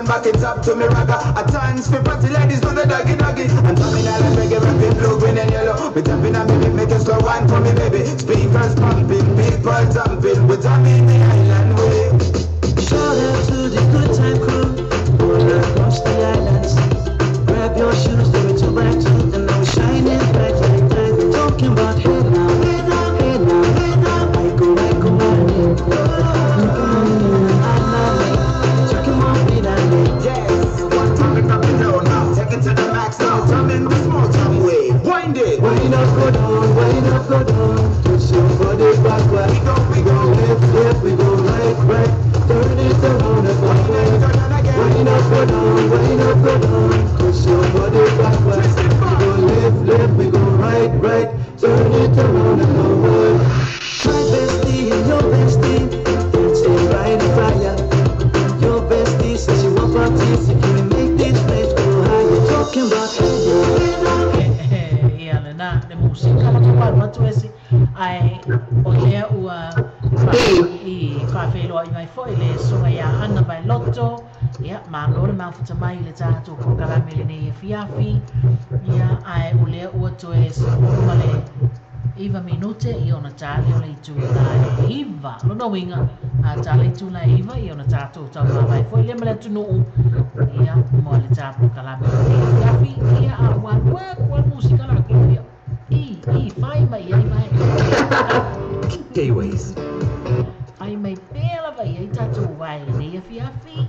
then back it up to me ragga. A dance for party ladies do the doggy doggy. And drumming all like reggae, rapping blue, green and yellow. Me tapping on me beat, make a slow wine for me baby. Speakers pumping, people jumping, we drumming the island way. Shout out to the good time crew, all across the islands. Grab your shoes, do it 2 by 2, and now we're shining bright like diamonds. Talking about hey now, hey now, hey now, hey now. I go, I go, Yes, one time we drop it down now. Take it to the max now. Jump in the small jump way. Wind it. Wind up, go down, wind up, go down. Twist your body backward. We go, left, left, we go right, right. Turn it around and again. Wind up, go down, wind up, go down. Twist your body backward. We go left, left, we go right, right. Turn it around and forward. My bestie and your bestie, dancing by the fire. Your bestie says she want parties, so can we make this place go higher? Talking about hey now, Ia lena le musika la ka atu ese ai o lea ua i whawheloa i mai foi le sunga ia Ana vai loto ia malo le mafuta mai le tātou porokalame lenei e fiafi ia ai o lea ua toe sefulu ma le 9 minute i ona tāle o le itu la e 9 lona uiga a tāle itu la e 9 i ona tātou taumāvae foi lea ma le atunuu ia mo le tā porokalame lenei e fiafi ia a ua ua kua musika la ia i fai mai ai mai Gayways fai mai pea lava ia i tātou uae lenei e fiafi.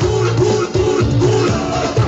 Cool, cool, cool, cool.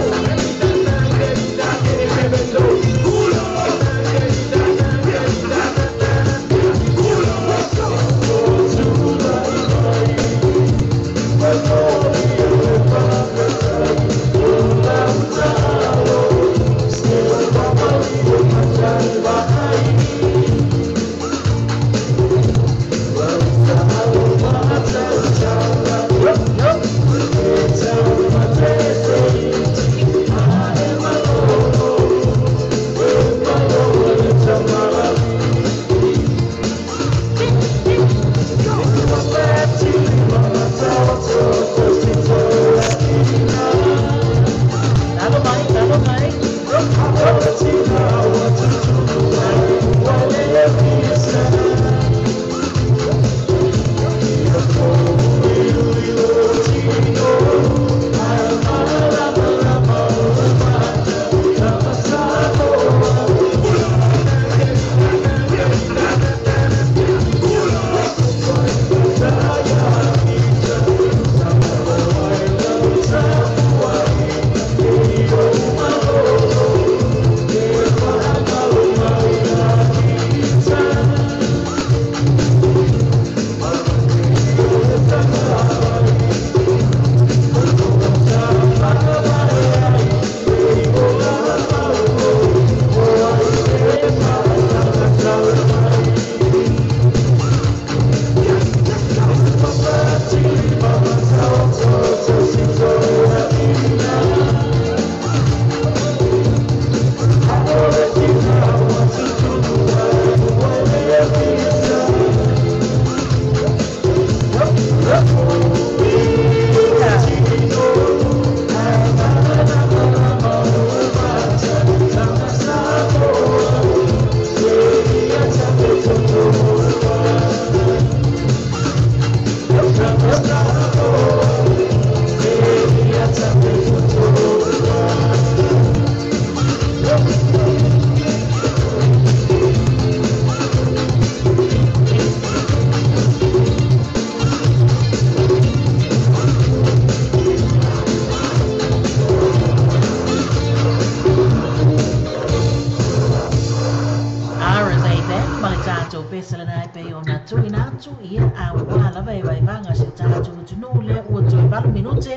salana e pe ona tuuina atu ia auā lava e vaevaga si o tatou atunuu lea ua toe 8 minute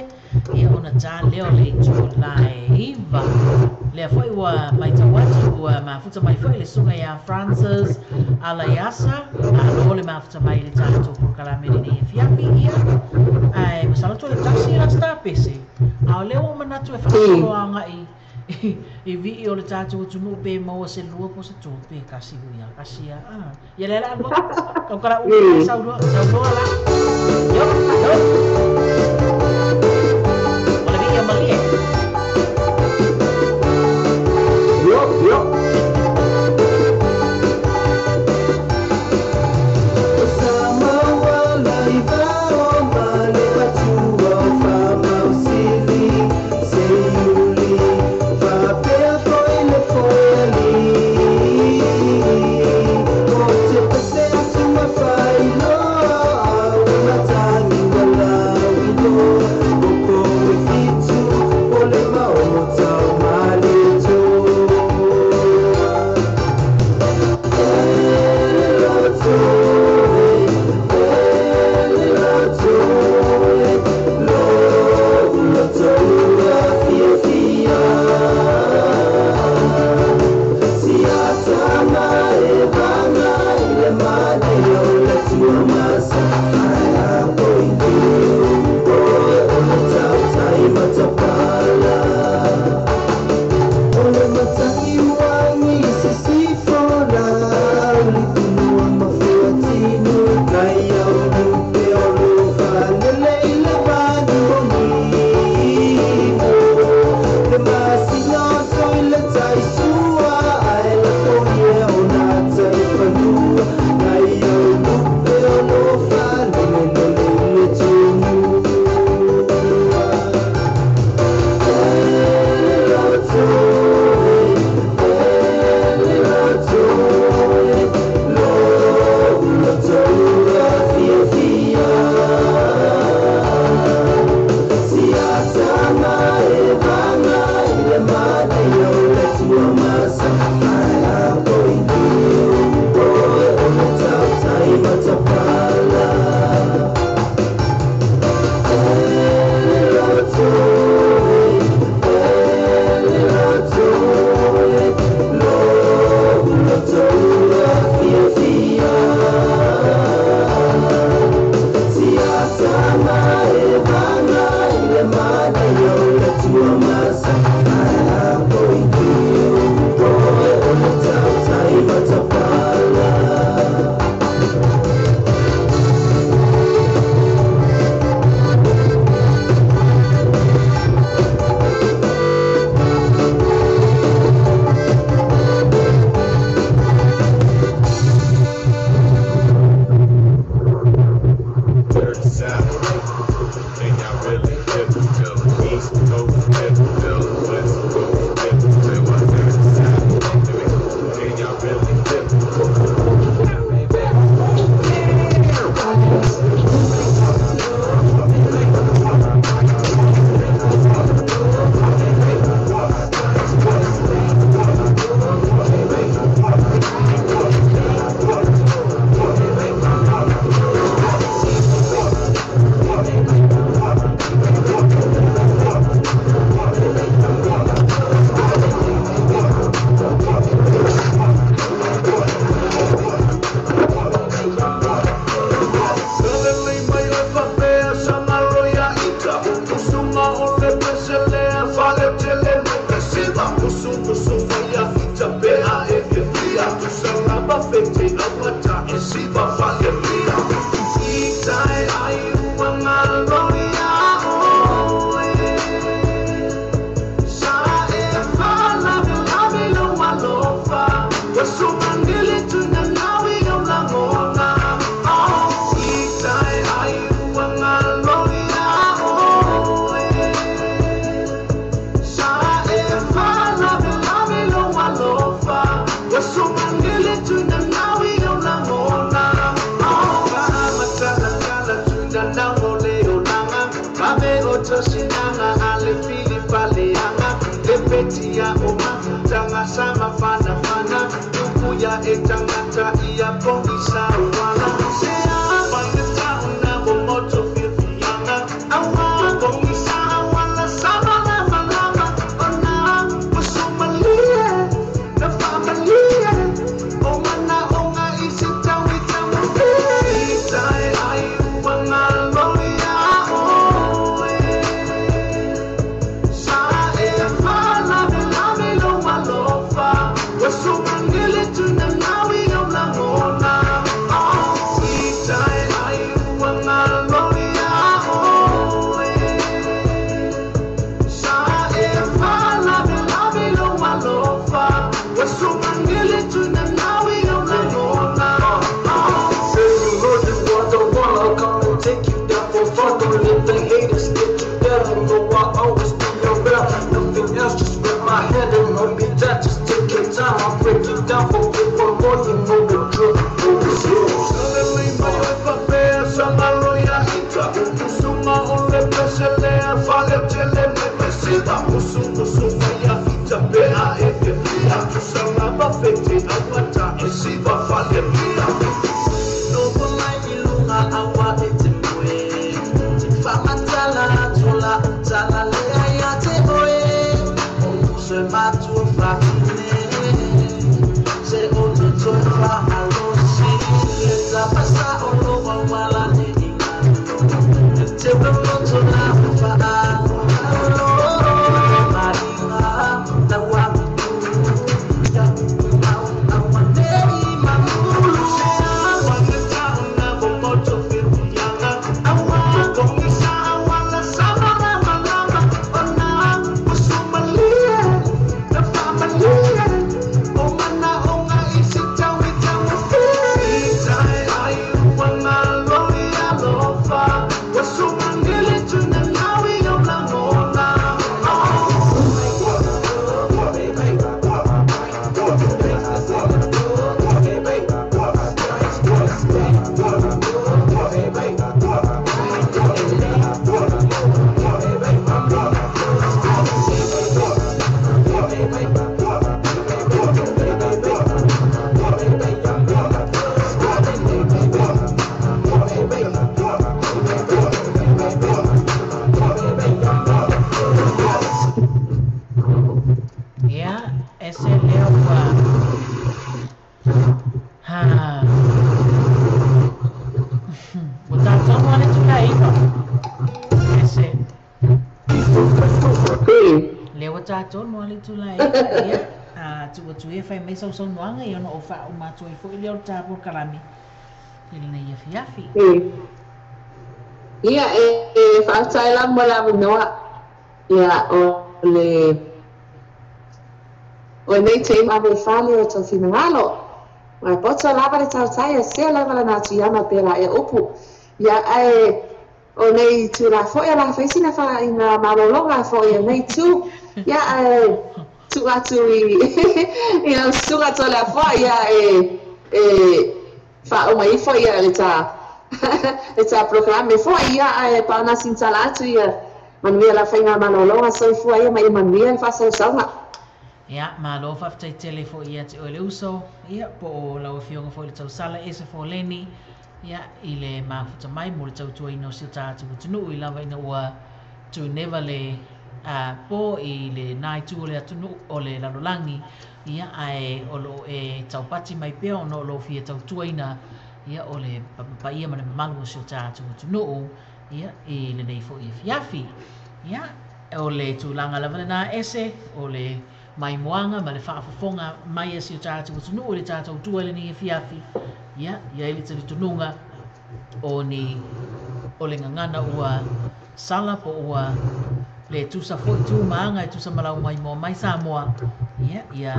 ia ona tā lea o le itulā e 9. Lea foi ua maitau atu ua mafuta mai foi le susuga iā Francis Alaiasa malo le mafuta mai i le tatou polokalame lenei afiafi ia ae masalo toe tasi lasita pese a o lea ua ou manatu e faasolo agai i vii o le tatou atunuu pe maua se lua po o se tolu pe kasi ui a kasi a ia lea le a lua taukala umi saunoa saunoa la yo yo o le vii o malie yo yo. Tuna nawi yo la mona. Tu e fai mai sausaunoaga ia ona ou faauma atu ai foʻi lea o le tapolokalame i lenei afiafi. Ia e faafetai lava mo le avanoa ia o le o nei taimi ave i fale o taufinagalo ma poto lava le tautai e sea lava lana atuiama pe la e upu ia ae o nei tula foʻi a la faisina faaina malologa foʻi e nei tu ia ae tu atu i lau susuga Toleafoa ia e faauma ifo ia le ta programe foʻi ia ae paona sinitala atu ia manuia la faiga malologa soifua ia ma ia manuia le faasausauga. Ia malo faafetai tele foʻi ia te oe le uso ia po o lau afioga foʻi le tausala ese foleni ia i le mafuta mai mo le tautuaina o si o tatou atunuu i lava ina ua tuneva le po i le nai tu o le atunuu o le lalolagi ia ae o loo e taupati mai pea ona o loo fia tautuaina ia o le paia ma le mamalu o si o tatou atunuu ia i lenei foʻi afiafi. Ia o le tulaga lava lenā ese o le maimoaga ma le faafofoga mai e si o tatou atunuu i le tatou tua i lenei afiafi. Ia ia i le talitonuga o ni o le gagana ua sala po ua le tusa foʻi tu maaga e tusa malau maimoa mai Samoa ia ia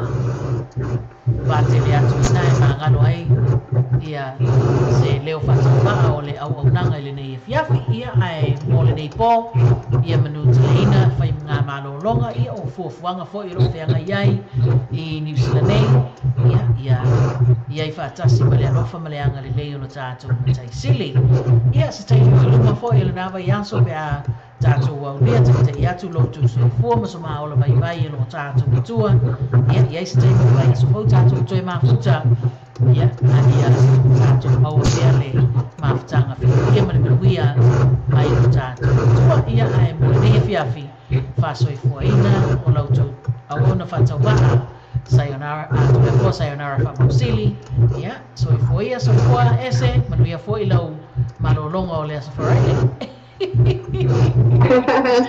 patele atu ina e magalo ai ia se leo faatauvaa o le auaunaga i lenei afiafi. Ia ae mo lenei po ia manutiaina faiga malologa ia o fuafuaga foʻi o loo feagai ai i Niu Sila nei ia ia ia i faatasi ma le alofa ma le agalelei o lo tatou mataisili. Ia se taimi o luma foʻi o lena vaiaso pe a tatou aulia taitai atu lo outou soifua ma so maola vaivai e loo tatou matua. Ia iai se taimi o vaiaso fou tatou toe mafuta ia a ia tatou maua pea le mafutaga fiafia ma le manuia mai lo tatou matua. Ia ae mo lenei afiafi faasoifuaina o la outou auauna faatauvaa sayonara Toleafoa sayonara faamausili. Ia soifua ia soifua ese manuia foʻi lau malologa o le aso Friday.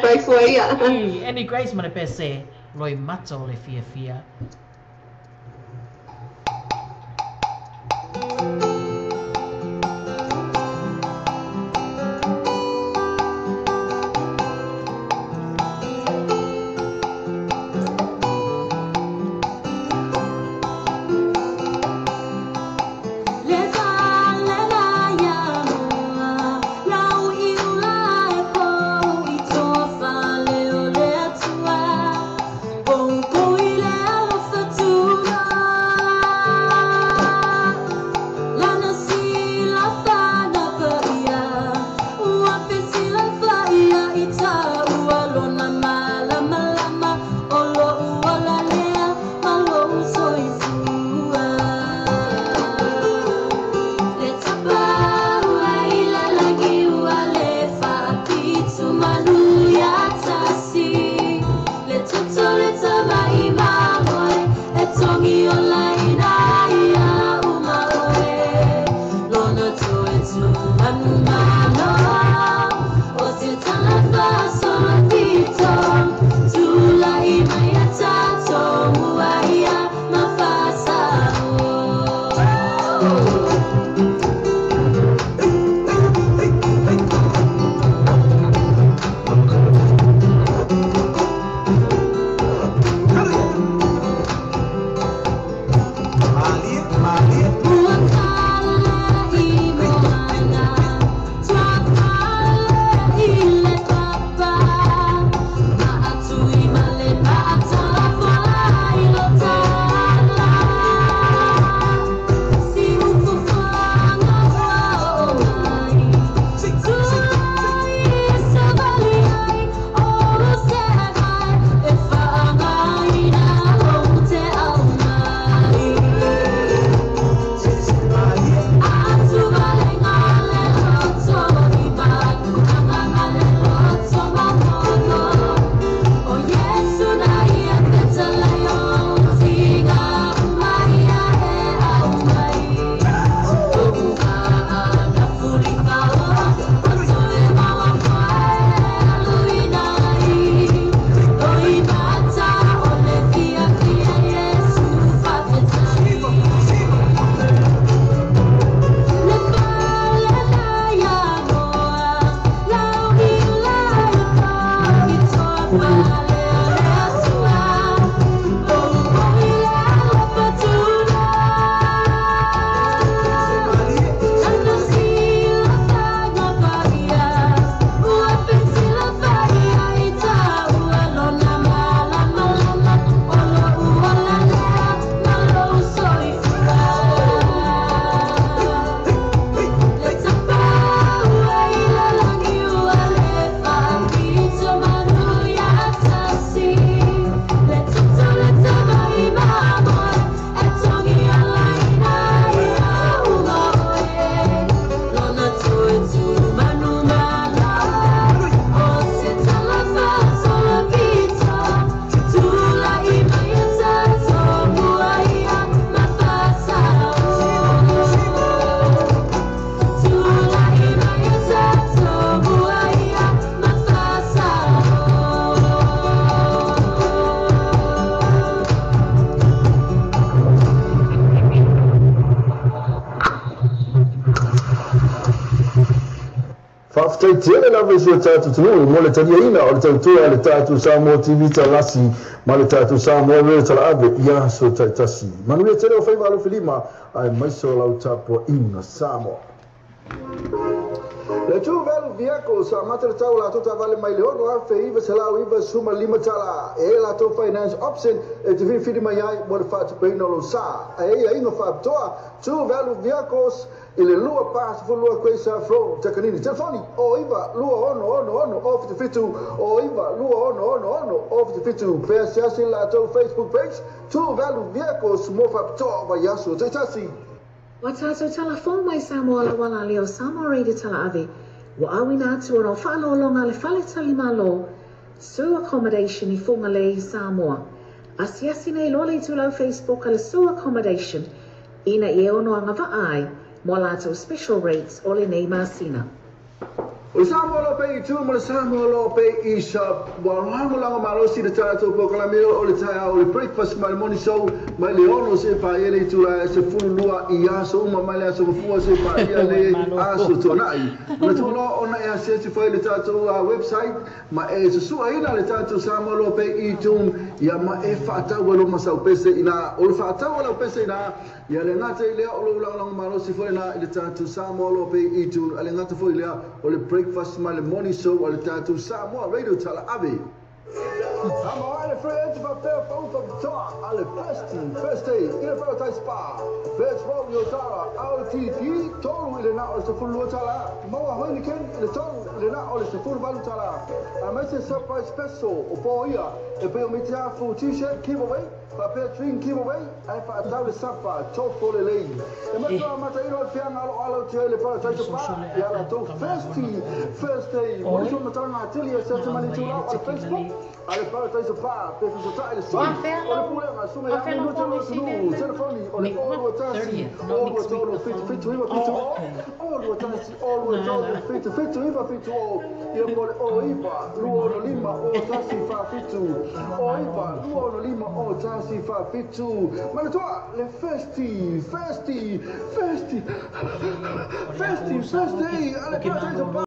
Soifua ia. Andy Grace ma le pese loimata o le fiafia. Le Faafetai tele lava i si o tatou atunuu mo le taliaina o le tautua a le tatou Samoa TV Talasi ma le tatou Samoa Radio Talaave i aso taitasi. Manuia tele o faiva alofilima aemaise o lau tapuaiga Samoa. Le True Value Vehicle sa amata le tau o latou taavale mai le $6,995 e latou finance option e te filifili mai ai mo le faatupeina o lou sa. Ae i aiga faapitoa True Value Vehicles i le 242 Quayside Road, Takanini. Telefoni o 9 2 6 6 6 0 7 7 o 9 2 6 6 6 0 7 7. Pe asiasi i latou Facebook page True Value Vehicles mo faapitoa vaiaso taitasi. Ua tatou talafou mai Samoa lauala lea o Samoa Radio Talaave, ua auina atu ona o faaaloaloga a le Fale Talimalo, Sue Accommodation i Fugalei, Samoa. Asiasi nei loa le itulau Facebook a le Sue Accommodation ina ia ono agavaa ai mo a latou special rates o lenei masina. O le Samoa Law Pay i tu ma le Samoa Law Pay i Shop. Ua lagolago malosi le tatou polokalame o le taeao o le Breakfast ma le Morning Show mai le 6 seia paia le itula e 12 i aso uma mai le aso Gafua seia paia le aso Tuanai. Manatua loa ona e asiasi foi i le tatou website ma e susuaina le tatou Samoa Law Pay i Tune ia ma e faatau ai loa ma sau pese ina. O le faatau a lau pese ina ia le gata i lea o lou lagolago malosi foi lena i le tatou Samoa Law Pay i Tune a le gata foi i lea o le Breakfast ma le Morning Show a le tatou Samoa Radio Talaave. Samoa le free ete faapea pau faapitoa a le Best First Day i le Paradise Spa, Best Road i Otara, ao le TP 3 i le na o le $12, maua Heineken i le 3 i le na o le $18, aemaise surprise special o po ia e pei o mitiafu t-shirt giveaway faapea drink giveaway ae faatau le sapa tofo lelei. E matua matailo le fiaga aloalo tia i le Paradise Spa i a latou Thirsty Thursday. Mo nisi o matalaga atili e search mai le itulau o le Facebook a le Paradise Spa pe fesotai le sui o le pulega suga ia Minuta lo atunuu. Telefoni o le 021 023 77 9 7 0 021 023 77 9 7 0 ia mo le 09 265 01 47 09 265 01 47. Manatua le Thirsty Thirsty Thirsty Thirsty Thursday a le Paradise Spa.